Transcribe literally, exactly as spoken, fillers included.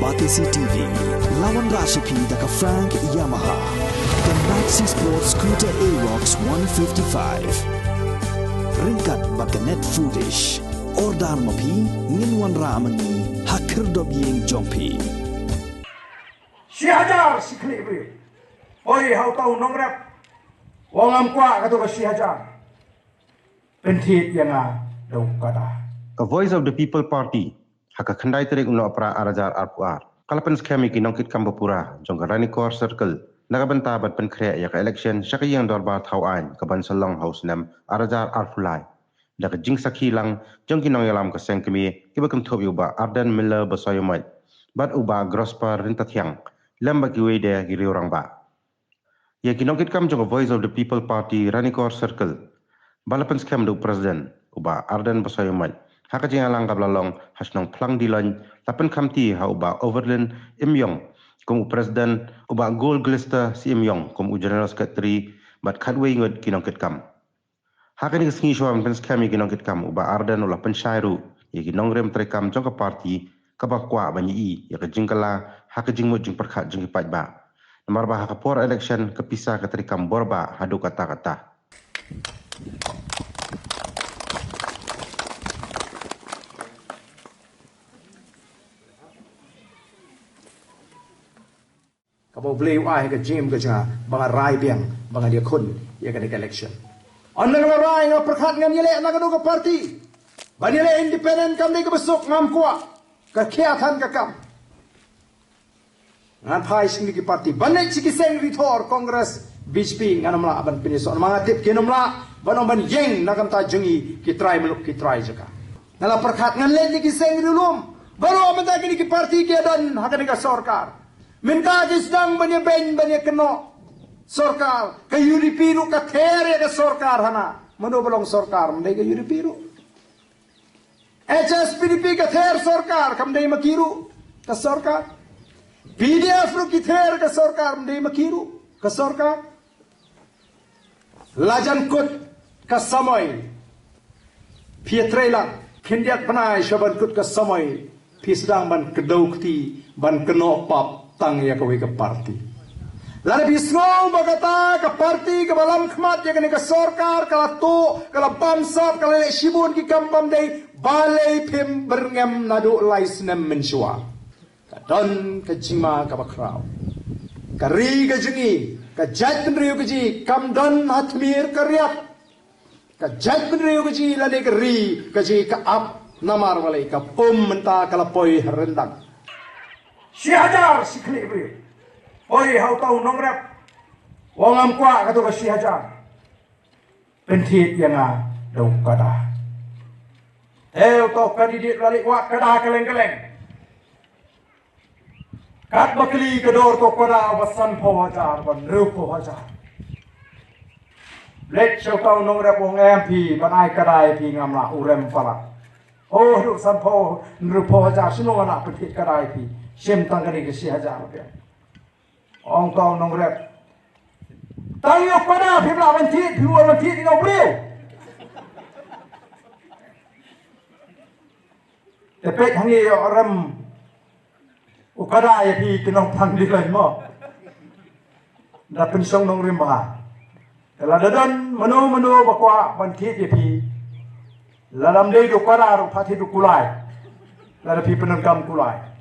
Batesi T V, la wanrah sha phi da ka Frank Yamaha, ka Maxi Sport Scooter Aerox one fifty-five. Ryngkat bad ka Net Foodish. Order ma phi, ngin wanrah ma ngi ha khyrdop ïing jong phi. Shi hajar shi khlieh briew. Poi ha uta u nongrep. U ong ngam kwah kato ka shi hajar. Pynthied ïa nga da u kada. Ka Voice of the People Party, ha ka khyndai tarik u Nohprah ar hajar arphew ar, ka la pynskhem ïa ki nongkitkam ba pura jong ka Ranikor Circle na ka bynta ban pynkhreh ïa ka election sha ka ïing dorbar thaw aiñ ka ban sa long ha u snem ar hajar arphew lai, da ka jingsakhi lang jong ki nongïalam ka seng kmie kiba kynthup ïa u Bah Ardent Miller Basaiawmoit bad u Bah Grosper Ryntathiang, lem bad kiwei de ki riew rangbah. Ïa ki nongkitkam jong ka Voice of the People Party Ranikor Circle, ba la pynskhem da u President u Bah Ardent Basaiawmoit, ha ka jingïalang kaba la long ha shnong Phlang Diloin, la pynkhamti ha u Bah Overlin Imïong kum u President, u Bah Gold Glister Syiemïong kum u General Secretary, bad khatwei ngut ki nongkitkam. Ha kane ka sngi shuwa ban pynskhem ïa ki nongkitkam, u Bah Ardent u la pynshai ruh ïa ki nongrim treikam jong ka party kaba kwah ban ïohi ïa ka jingkylla ha ka jingmut jingpyrkhat jong ki paidbah. Namar ba ha ka por election ka pisa ka treikam bor bah haduh katta katta. Kaba U Blei u ai ha ka jingim ka jong nga ba nga rai biang ba ngan ïakhun ïa kane ka election. Ynda nga la rai nga pyrkhat ngan ïaleh na kano ka party. Ban ïaleh independent kam dei kaba suk, ngam kwah. Ka khia than ka kam. Ngan phai sha kine ki party. Ban leit sha ki seng ri thor, Congress, B J P, ngan ym lah ban pynïasoh. Namar nga tip kin ym lah ban ong ban ïeng na ka bynta jong ngi ki trai muluk ki trai jaka. Nga la pyrkhat ngan leit na ki seng ri lum. Baroh mynta kine ki party ki don ha kane ka sorkar. Mynta ki sdang ban ïabeiñ ban ïakynnoh sorkar. Ka U D P ruh ka ther ïa ka sorkar hana. Mano ba long sorkar, ym dei ka U D P ruh. H S P D P ka ther sorkar, kam dei ma ki ruh ka sorkar. P D F ruh ki ther ka sorkar, ym dei ma ki ruh ka sorkar. La jan kut ka samoi. Phi ïatrei lang, khyndiat bnai sha ban kut ka samoi. Phi sdang ban kdew kti, ban kynnoh pap tang ïa kawei ka party. Lada phi sngew ba kata ka party kaba lam khmat ïa kane ka sorkar ka la tuh, ka la bamsap, ka la leh shibun ki kam bymdei, balei phim byrngem naduh lai snem mynshuwa? Ka don ka jingma kaba khraw. Ka ri ka jong ngi, ka jaitbynriew ka jong ngi, kam don ha tmier ka riat. Ka jaitbynriew ka jong ngi lane ka ri ka jong ngi ka ap namar balei, ka pum mynta ka la poi ha ryndang. Shi hajar shi khlieh briew. Poi ha uta u nongrep. U ong ngam kwah kato ka shi hajar. Pynthied ïa nga da u kada. Te uta u candidate u la leit wad kada kylleng kylleng. Katba kylli ka dor uta u kada ba sanphew hajar, ba hynriewphew hajar. Leit sha uta u nongrep u ong em phi, ban ai kada ïa phi ngam lah, u rem palat. Oh, haduh sanphew, hynriewphew hajar, shano nga lah pynthied kada ïa phi. Shim tang kane ka shi hajar rupiah. Ong uta u nongrep. Tang ïa u kada phim lah ban thied, phi wan ban thied ïa u briew. Te peit hangne ïoh rem u kada ïa phi ki nongpang di lain mo. Da pynshong nongrim bha. Te lada don mano mano ba kwah ban thied ïa phi. Lada ym dei da u kada ruh pha thied da u kulai. Lada phi pyndonkam kulai.